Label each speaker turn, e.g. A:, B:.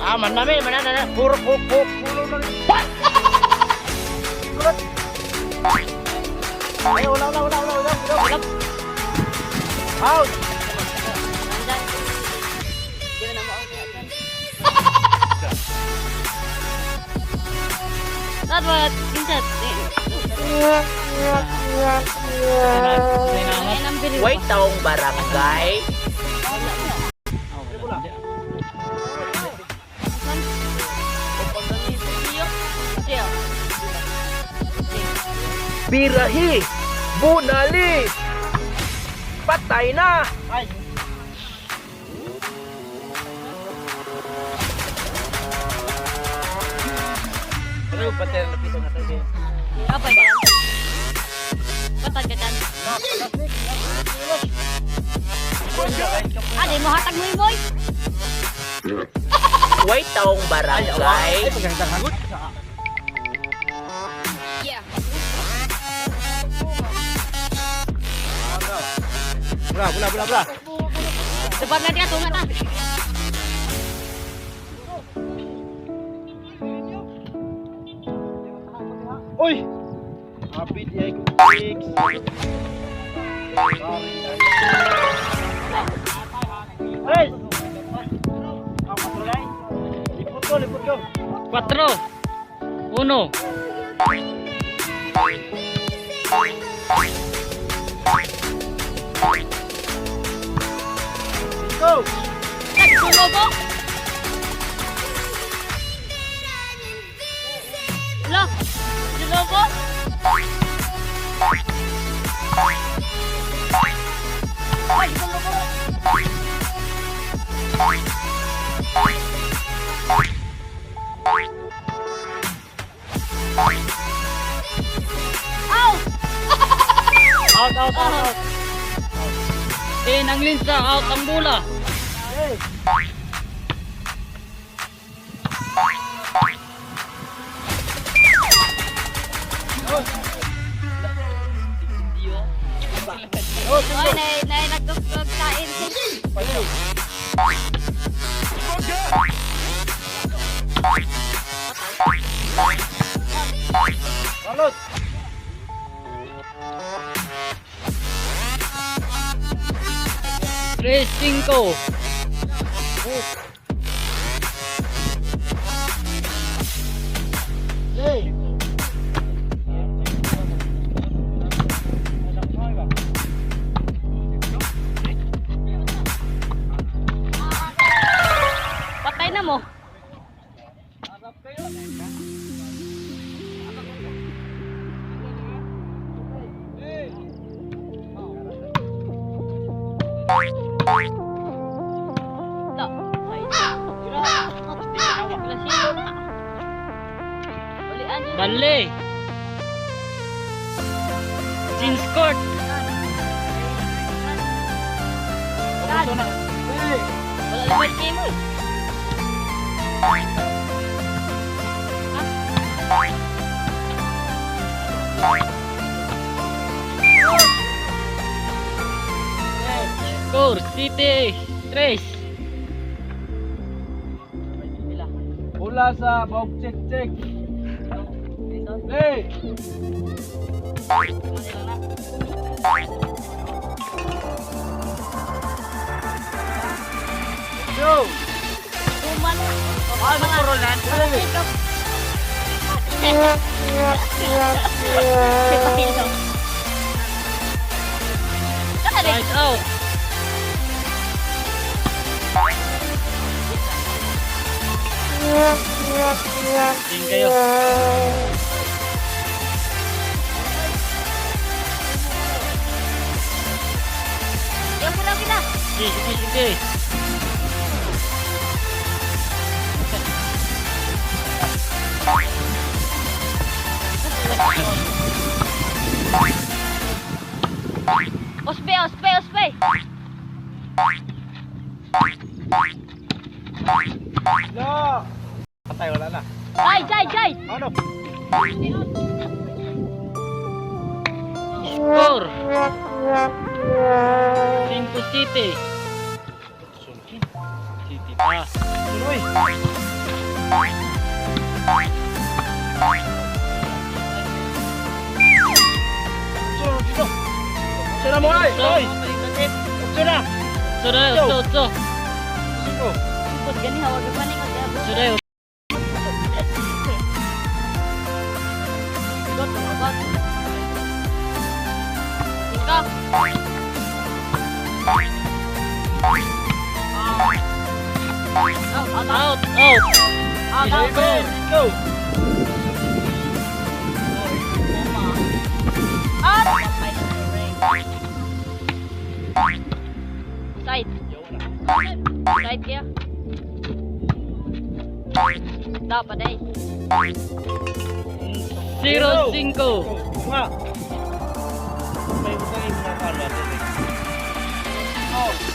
A: Ah, manami, manana. Puro, puro, puro, puro na. What? Kulot. Ay, wala, wala, wala, wala, wala, wala, wala. Out!
B: Dapat, kinsa.
A: Way taong barangay. Birahi! Bunali! Patay na! Ay! Pero patay na pito na tayo.
B: Apa yan? Patag ka dyan. Ah, di mo hatag mo yung boy.
A: Way taong barangay.
B: Yeah.
A: Bula, bula, bula, bula.
B: Dapat natin ka, tunga na.
A: Uy! Happy day ko six. Hey! Lipot ko, lipot ko.
C: Cuatro. Uno.
A: Go!
B: Nagsulo ko. Lo, sulo ko. Ay, sulo ko. Ow!
A: Out, out, out, out.
C: In ang linsa, out ang bola.
A: Hey!
B: Ay, nay, nay, nagtugtog kain.
A: Balot!
C: Tres, cinco.
A: Hey!
B: Patay na mo. La, ay. Lasilo na. Ulian yun.
C: Bale. Jeans court.
B: Wala naman game eh.
C: Score, City. Tres.
A: Bola sa bawg check check. Hey! Go!
B: Tuman.
A: Ano koronan?
C: Side out. Tingin kayo.
B: Yung pula kita.
C: Sige, sige, sige.
B: Ospe, ospe, ospe.
A: No! Patay, wala na.
B: Ay, jay, jay.
A: Ano?
C: Score. Cinco City. City pa.
A: Tuloy! Otso, dito. Otso na mo ay. Oy. Otso na.
C: Otso na, otso, otso.
A: Singko.
B: Pud gani hawag pa ni ko.
C: Otso na.
B: Ikaw. Out, out,
C: Out, out.
B: out, out.
A: Go. Go.
B: Out. Side. Side kaya. Dapat eh.
C: 0, 5.
A: Nga. May utang yung mga kala. Oh.